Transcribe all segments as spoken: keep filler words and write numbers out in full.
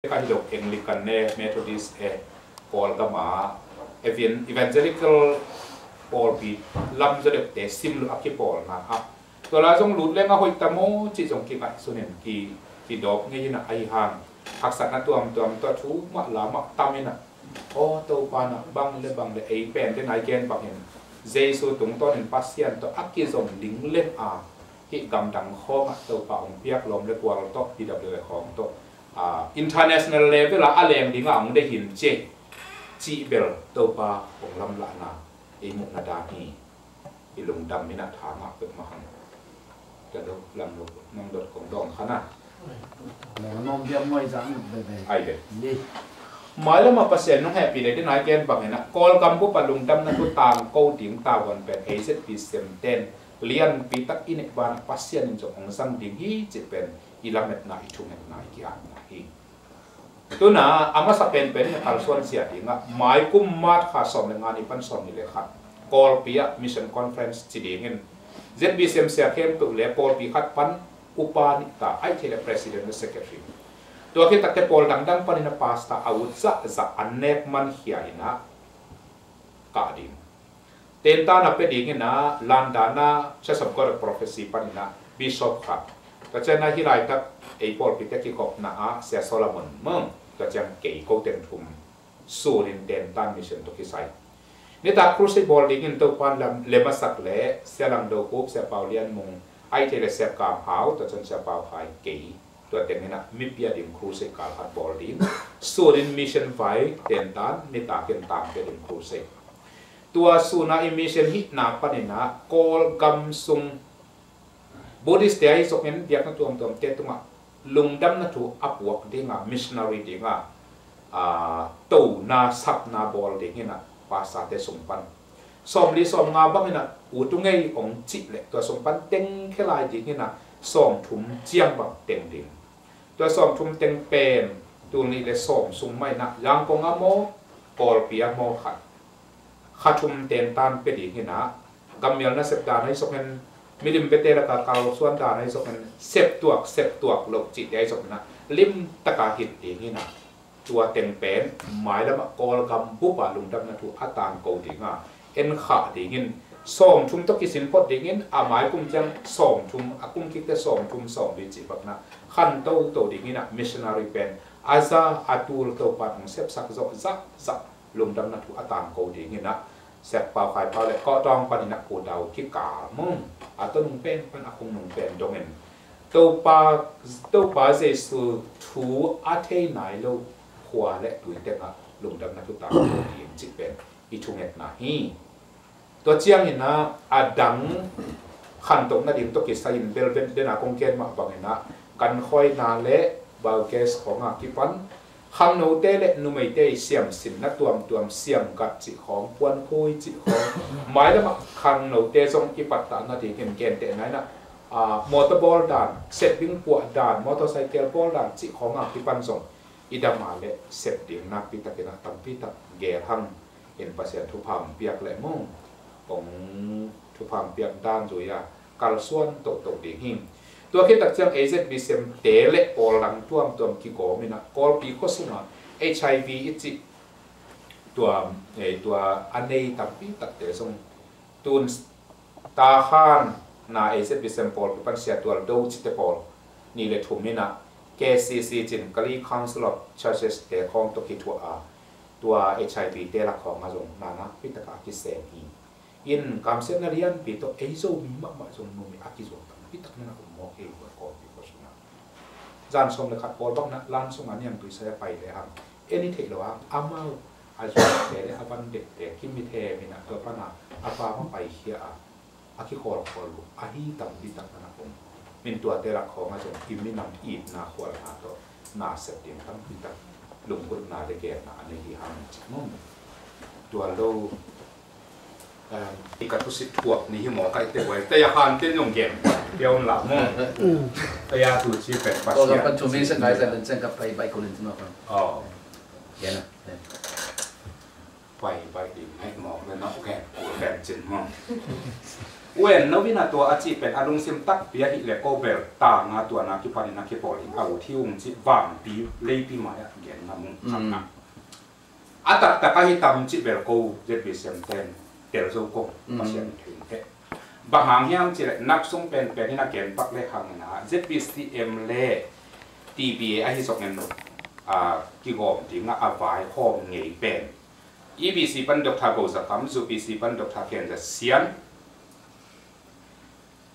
ka hi lo, Anglican e, Methodist e, Kawlgam a evan-, evangelical pawlpi lam zaw deuhte sim lo a kipawlna ah, tua la zong lut leng a hoih ta maw cih zong kingaihsun in ki, kidawp ngei in ah, ahi hang haksatna tuamtuam tawh thu mah la mah tam in ah, aw Topa na, bang le bang le ei pen den ai gen bangin Jesu tungtawnin Pasian tawh a kizom ding leng a, hih gamdang khawngah Topa hong piak lawm le kual tawh, P W F khawng tawh, ah, international level ah a leng dingah hong deih hi ci, cih bel Topa hong lamlahna ei muhna dan hi. I lungdam in ah tha ngah peuhmah hang. Ka do lam lo, nang dot kong dawng kha na. Leng a nawm biak muai zang bebe. Ai ve. Ni. Mailam ah Pasian nung hehpih le den ai gen bangin ah, Kawlgam bup ah lungdamna thu tangko ding tavuan pen A Z B C M ten lianpi tak i neih banah Pasian in zong hong zang ding hi cih pen i lametna, i thungetna, i ki-apna hi. Tu-in ah a masa penpen in a kalsuan zia dingah, mai kum March kha sawm le nga ni pan sawm ni le khat Kawlpi ah Mission Conference ci dingin Z B C M sia khempeuh le pawlpi khat pan upa nih ta, ahih kei leh president le secretary, tua khit takteh pawl dangdang panin a pastor a ut zahzah an nek mankhia in ah kah ding. Tentan a pia dingin ah, London a Church of God of Prophecy panin ah bishop khat, tua ciang ah hih laitak ei pawlpite kikhopna ah Sia Solomon maw, tua ciang kei, ko teng thum sunin tentan mission tawh kisai. Nitak crusade bawl dingin Topan lam lem a sak leh Sia Lang Do Khup, Sia Pau Lian Mung, ahih kei leh Sia Kam Hau, tua ciang Sia Pau Khai, kei, tua teng in ah mipi a ding crusade kal khat bawl ding. Sunin mission vai tentan, nitakin tangpi a ding crusade. Tua sun ah i mission hihna panin ah Kawlgam sung Buddhist te ahi zongin biakna tuamtuamte tungah lungdamna thu a puak ding a, missionary ding a, aa, tona sapna bawl dingin ah pastor te sung pan sawmli sawmnga bangin ah ut uh ngei hong cih leh, tua sung pan tengkhia lai dingin ah sawmthum ciang bang teng ding. Tua sawmthum teng pen tul nih le sawm sung mah in ah Yangon a maw, Kawlpi a maw khat, kha thum tentan pia dingin ah, gammial nasep dan ahi zongin, milim bete laka kalsuan dan ahi zongin, sep tuak, sep tuak loh cihte ahi zongin ah, limtaka hilh dingin ah, tua teng pen mailam ah Kawlgam bup a lungdamna thu a tangko ding a, en khah dingin, sawmthum tawh kisin phot dingin, a mai kum ciang sawmthum, a kum kik teh sawmthum, sawmli cih bangin ah khan toto dingin ah, missionary pen a za a tul Topan hong sepsak zawh zahzah lungdamna thu a tangko dingin ah, Sia Pau Khai Pau le Kawhtawng panin ah Pu Dau kikal maw, a tawh nung pen pan a khung nung pen dongin, Topa, Topa Jesu thu a thei nai lo khua le tui tengah lungdamna thu tangko ding cih pen i thungetna hi. Tua ciangin ah, a dang khantohna ding tawh kisai-in, bel den a kong gen mah bangin ah, gankhawina le biogas khawng a kipan, khangnote le numeite i siamsinna tuamtuam, siamgat cih khawng, puankhui cih khawng, mailam ah khangnote zong i pattah nadingin gentehna in ah, aa, motor bawl dan, setbing puah dan, motorcycle bawl dan cih khawng a kipan zong i dam a le sep ding nakpi takin ah tampi tak gel hang. In Pasian thupha hong piak leh maw, hong thupha hong piak dan zui a kalsuan toto ding hi. Tua khit tak ciang A Z B C M te le pawl dang tuamtuam kigawm in ah, Kawlpi khua sungah H I V i cih tua, eh, tua a nei tampi takte zong, tun Takhan na A Z B C M pawlpi pan Sia Tual Do cite pawl nih le thum in ah, K C C cin, Kali Council of Churches te khawng tawh kithuah a, tua H I V te lak khawng ah zong na nakpi tak a kisem hi. In kamsiatna lianpi tawh ei Zomi mahmah zong numei a kizuak tampi tak na na om mawk hi, Kawlpi khua sungah. Zan sawm le khat pawl bang na lan sungah niangtui sai a pai le hang, en i theih loh hang, amau a zuakte le a van dette kimithem in ah, tua pan a a va ma paikhia a, a kikhawlkhawl uh ahi tampi tak na na om. Min tuate lak khawng ah zong i minam itna khualna tawh na sep ding tampi tak lunggulhna le genna a nei hi hang ci maw. Tua lo, em, i ka thusit thuak ni hi maw, ka i te wai te a han te zong gen pia un la maw. Te a tu ci pen Pasian. Ko ka pan tu min sa kai sa den sen ka pai bai ko len tu ma kan. Oh. Gen a. Pai bai ding ngai mawk le nawh, gen kul gen cin maw. U En No in a tua a cih pen a lungsim takpi ahih leh ko bel tangah tua na kipanin a kipawl in a ut hi ung cih vangpi leipi mai-ah gen ngam ung. Khatna. A taktak ahi tam cih bel ko ZBCM ten tel zo kong Pasian in thei in teh. Bang hang hiam cih leh nak sung penpen in a gen pak le hang in a ZBCM le TBA ahi zongin kigawm dingah a vaihawm ngei pen EBC pan Doctor Go Za Kam, UPC pan Doctor Ken Za Sian,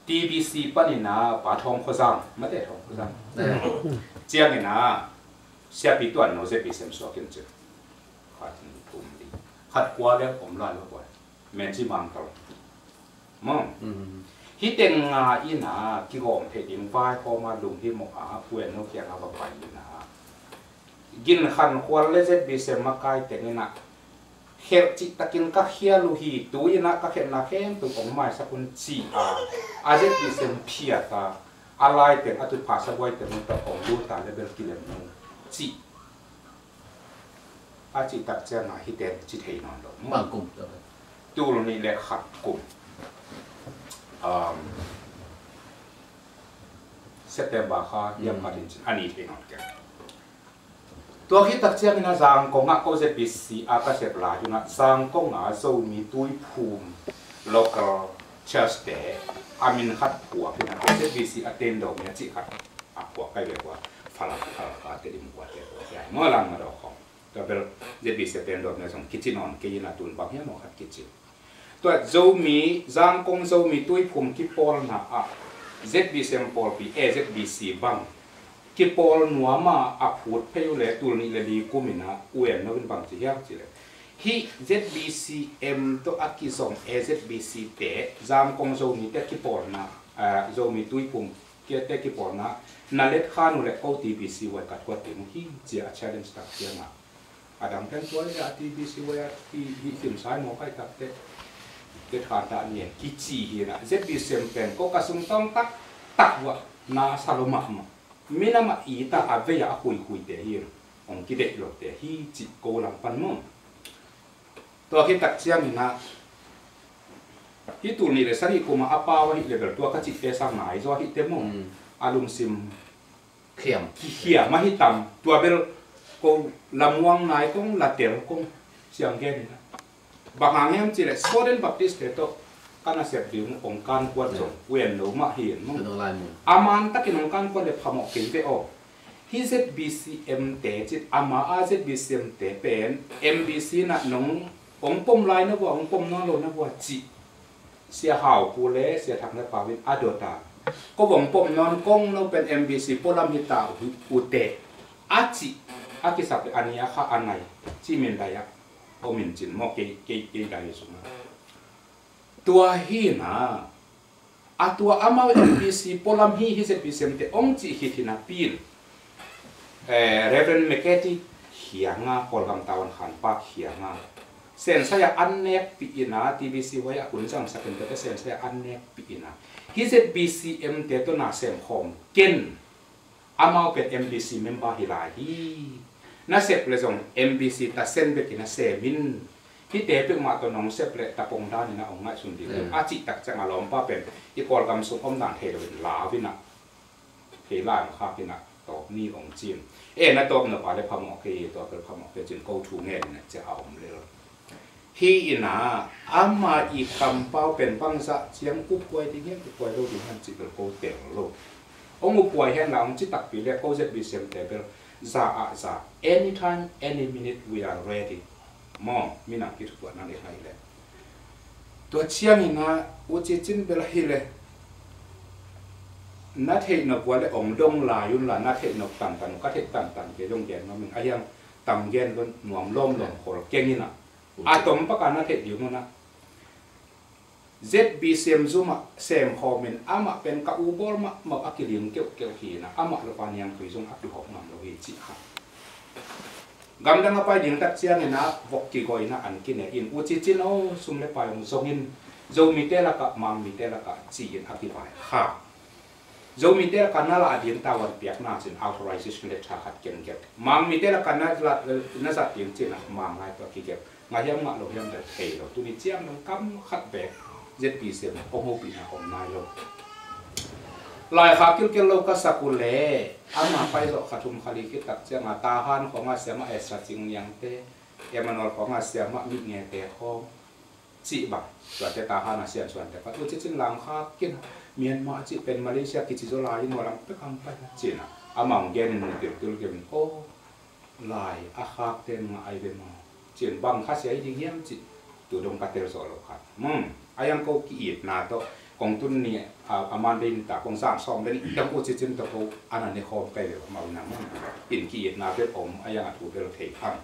TBC panin a Pa Thawng Khua Zang, mate Thawng Khua Zang ciangin a Siapi Tuan No ZBCM suak in cin. Khat thum li, khat kua le om lai lo kua. Menci Mang Tol. Maw. Hih teng nga in a kigawm theih ding vaihawm a lunghimawh a U En No kiangah va pai in a gin khankhual le ZBCM makai teng in a khelh cihtakin ka khial uh hi, tu in a ka khelhna khempeuh hong maisak un ci a, a ZBCM phiat a, a lai teng a tutphah sabuai teng un tawh hong lut a le bel kilem un cih. A cihtak ciangah hih ten ci thei nawn lo. Bang kum? Tul nih le khat kum. Um, September kha hiam khat in cin a ni thei nawn keng. Tua khit tak ciangin a Zangkong ah ko ZBC a ka sep lai hun ah Zangkong a Zomi Tuiphum local church te a min khat phuak in a ko ZBC a tendawm in a cih khat a phuak kai ve kua Falam Khalkha Tedim kua te kua te ai maw lang ma dawh khong. Tua bel ZBC a tendawm in a zong kici nawn kei in a tun bang hiam maw khat kici. Tua Zomi, Zangkong Zomi Tuiphum kipawlna ah ZBCM pawlpi, eh, ZBC bang kipawl nuam a a phut phei uh le tul nih le li kum in a U En No in bang ci hiam cih leh hih ZBCM tawh a kizom ZBC te, Zangkong Zomi te kipawlna, ah, Zomi Tuiphum kia te kipawlna na let khan uh le ko TBC wai kat kuat ding uh hi ci a challenge tak ciangah a dang pen tua hi a TBC wai a hi, hi sim sai maw kai tak te. Te than ta ni kici hi na ZBCM pen ko ka sung tawng tak tak uh a na sa lo mahmah. Minam a it a a vei a a huihuite hi, hong kideih lote hi cih ko lam pan maw. Tua khit tak ciangin a hih tul nih le sarih kum a a pau ahih le bel tua ka cihte sang nai zaw ahih te maw. A lungsim khiam, khiam ahi tam. Tua bel ko la muang nai kong la tel kong siang gen in a. Bang hang hiam cih leh Southern Baptist te tawh ka nasep ding uh hong kan kuat zong U En No mah hi in maw. A man takin hong kan kuat le phamawh kei ve aw. Hih ZBCM te cin ama a ZBCM te pen MBC na nong hong pom lai na vua hong pom nawn lo na vua cih Sia Hau Pu le Sia Thang le Pau in a dot a ko hong pom nawn kong no pen MBC pualam hi ta uh teh a cih a kisap le a ni a kha a nai cih min lai ah om in cin maw kei kei kei lai sungah. Tua hi na a tua amau MBC pualam hi hi ZBCM te hong cih hi hi napi in, eh, Reverend McKetty hiang a Kawlgam tavuan khan pak hiang a Sensai a an nekpih in a TBC wai a kun zangsak in tete Sensai a an nekpih in a hi ZBCM te tawh na sem khawm ken. Amau pen MBC member hi lai hi. Na sep le zong MBC ta sen bekin a sem in. Hihte peuhmah tawh nong sep le ta pong dan in a hong ngaihsun ding a cih tak ciang a lawmpa pen i Kawlgam sung om dan thei lo in lau in a thei lai khak in a tawp ni hong cin. E na tawp na pa le phamawh kei tawp le phamawh kei cin ko thu ngen in a cia a om le lo. Hi in a ama i kampau pen bangzah ciang upkuai ding hiam upkuai lo ding hiam cih bel ko tel lo. Hong upkuai hen la hong ci takpi le ko ZBCM te bel za ah za anytime any minute we are ready. Maw minam kithutuahna le ngai le tua ciangin a u cicin bel hi le na theih na vua le hong dong lai un la na theih na tantan ka theih tantan ke dong gen mamin a hiang tam gen lon nuam lawm lawm khol keng in a a tom paka na theih ding un a ZBCM zum ah sem khawm in amah pen ka u bawl mahmah a kiling keuhkeuh hi na amah lo pa niangtui zong a kihawp ngam lo hi cih kha. Gamdang a pai ding tak ciangin a vok kigoina an kine in u cicin aw sum le pai hong zongin Zomite lakah Mangmite lakah ci-in a kivai kha. Zomite lakah na lah ding tavuan piakna cin authorization letter khat kengkep. Mangmite lakah na zat ding cin a Mang lai tawh kigep. Ngah hiam ngah lo hiam bel thei lo. Tuni ciang dong kam khat bek ZBCM hong hopihna om nai lo. Laikhak kilkel lo ka sak uh leh ama paizawh kha thum kha li khit tak ciangin Tahan khawngah siamah Ezra Cing Niangte, Emmanuel khawngah siamah Mihngete khawng cih bang, tuate Tahan a siansuante khat uh cicin Langkhak kin, Myanmar cih pen Malaysia kici zaw lai in nualam pek hang pai na cin a, amah hong genin hong tiltil kei in, aw, lai a khakte in ngah ai ve maw, cin bang khasia hi ding hiam cih tu dong ka tel zawh lo khat. Hmm. A yang ko ki-itna tawh kong tun ni a, a man dei ni ta kong zan sawm le ni dong uh cicin tawh ko a na ne khawm kai ve maw na, hmm, in ki-itna bel om, a yang a thu bel thei hang.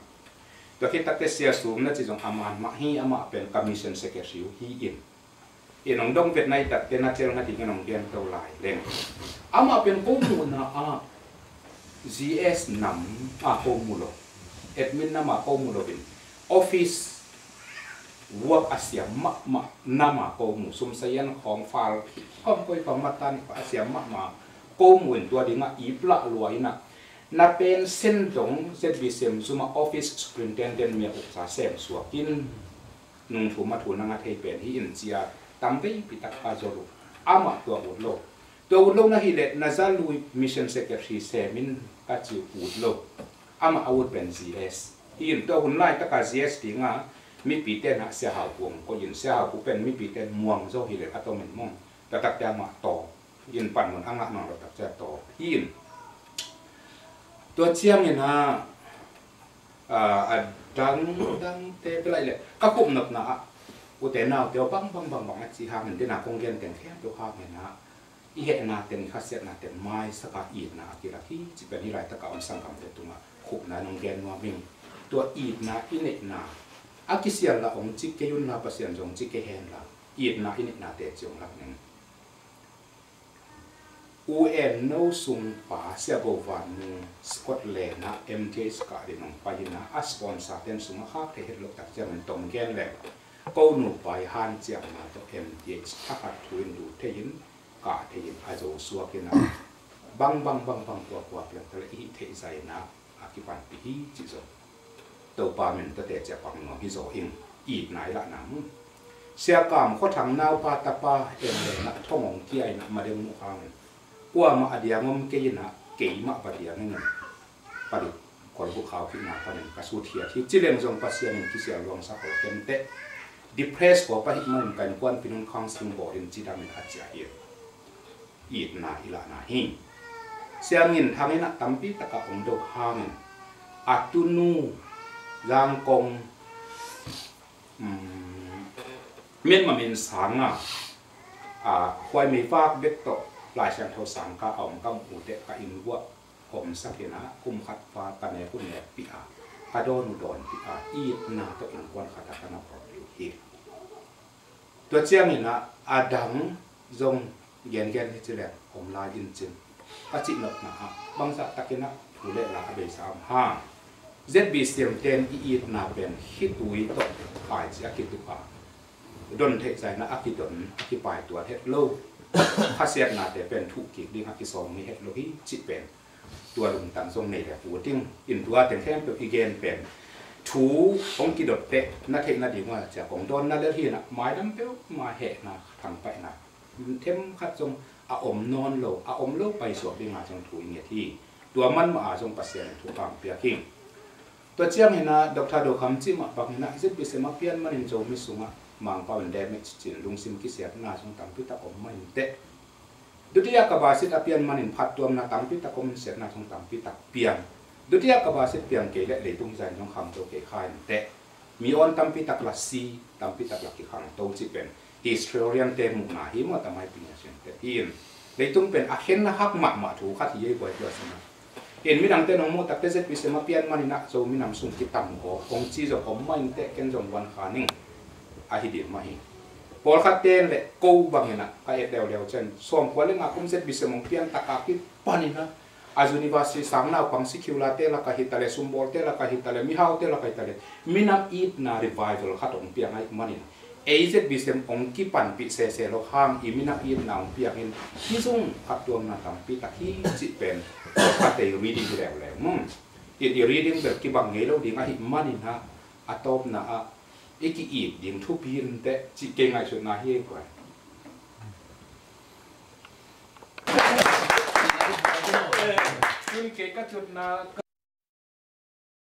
Tua khit takteh Sia Sum na ci zong a man mah hi, amah pen ka mission secretary uh hi in. In hong dong vet nai takteh na tel nadingin hong gen to lai leng. Amah pen ko muhna ah GS nam a ko mu lo. Admin nam a ko mu lo in. Office work a siam mahmah nam a ko mu. Sum sayan khawng fal khawng koi khawng matan a siam mahmah ko mu in tua dingah ip lah lua in ah. Na pen sen dong ZBCM zum ah office superintendent mi a uksa sem suak in. Nung thu ma thu na nga thei pen hi in cia tam veipi tak ka zol uh. Amah tua ut lo. Tua ut lo na hi leh na za lui mission secretary sem in ka ci ut lo. Amah a ut pen GS. Hi in tua hun lai taka GS dingah mipite na Sia Hau Pu hong koih in, Sia Hau Pu pen mipite muang zo hi leh a tom in mong. Tua takteh amah tawp in panmun a ngah nawn lo tak ciang tawp hi in. Tua ciangin ah, ah, a dang dangte pia lai leh ka khup nopna ah ute naute aw bang bang bang bang a ci hangin dena kong gen teng khempeuh hangin ah i hehna teng i khasiatna teng maisak a itna a kilak hi cih pen hih laitak a om sanggamte tungah khupna in hong gen nuam ing. Tua itna i neihna a kisial la hong ci kei un la, Pasian zong ci kei hen la, itna i neihna teci hong lak ning. U En No sungpa Sia Go Van Mung Scotland ah M Th kah ding hong pai in ah, a sponsor ten sum a khak thei het loh tak ciangin tom gen leng ko nupa i hanciamna tawh M Th thakhat thu in lut thei in, kah thei in a zo suak in ah, bang bang bang bang kua kua piang ta leh i hih theih zah in ah a kipanpih hi cih zong Topa min tawh teci a pak nuam hi zaw ing. Itna i lahna mu. Sia Kam Khua Thang naupa tapa en leh na thong hong kia in ah madeng muh hangin kuamah a diang om kei in ah keimah va diang ing in palik kolbuk khau khitna panin ka sut hiat hi. Ci leng zong Pasian in kisial luangsak aw kenteh. Depressed khua pahih manin ka innkuanpih in counseling bawl in cidam in a ciah hi. Itna i lahna hi. Sia Ngin Thang in ah tampi taka om do hangin a tunu Zangkong, um, Myanmar min sanga, a, huai meivak bek tawh Lai Siangtho sangka a om ka muh uh teh ka inn guah homsak in ah kum khat val ka nek uh nekpih a, ka dawn uh dawnpih a, itna tawh innkuan khat a ka na bawl uh hi. Tua ciangin ah a dang zong gengen hi ci leng om lai in cin ka cih nopna ah bangzah takin ah thu le la a beisa om hang. ZBCM ten i itna pen khitui tawh khaici a kituk a, don theih zah in ah a kidon a kipaituat het lo. Khasiatnate pen thuh kik ding a kisawm ngei het lo hi cih pen tua lungtang zong nei le ut ing. In tua teng khempeuh i gen pen thu hong kidot teh na theih nading uh a cia kong dawn na lel hi in ah, maidam peuhmah hehna thangpaihna them khat zong a om nawn lo, a om lo paisuak ding a zong thu i nget hi. Tua man mah a zong Pasian in thupha hong piak hi. Tua ciangin ah Doctor Do Kham cih mah bangin ah ZBCM a pian manin Zomi sungah Mangpau in damage cin lungsim kisiatna zong tampi tak om mah in teh. Dutiya Kabasit a pian manin phattuamna tampi tak om in siatna zong tampi tak piang. Dutiya Kabasit piang kei leh leitung hi zah in zong khangto kei kha in teh. Mi awn tampi tak la si, tampi tak la kikhangto cih pen historian te muhna hi maw, tamai pina sian te hi in. Leitung pen a khenna hak mahmah thu khat hi ei buai tua sina. In midangte nong muh takteh ZBCM a pian manin ah Zo minam sung kitam ko hong ci zong om mah in teh ken zong vuan kha ning. Ahi ding mah hi. Pawlkhat ten le ko bangin ah ka et leuleu cian sawmkua le nga kum ZBCM hong pian taka kipanin ah a university sang naupang secular te lak ahi ta le, sumbawlte lak ahi ta le, mihaute lak ahi ta le, minam itna revival khat hong piang ahih manin ei ZBCM hong kipanpih sese lo hang i minam itna hong piangin hih zong phattuamna tampi tak hi cih pen ka tei reading hi leuleu. Hmm. I, i reading bel kibang ngei lo ding ahih manin ah a tawpna ah i ki-it ding thupi inteh cih kei ngaihsutna hi ei kuai. Tun kei ka thutna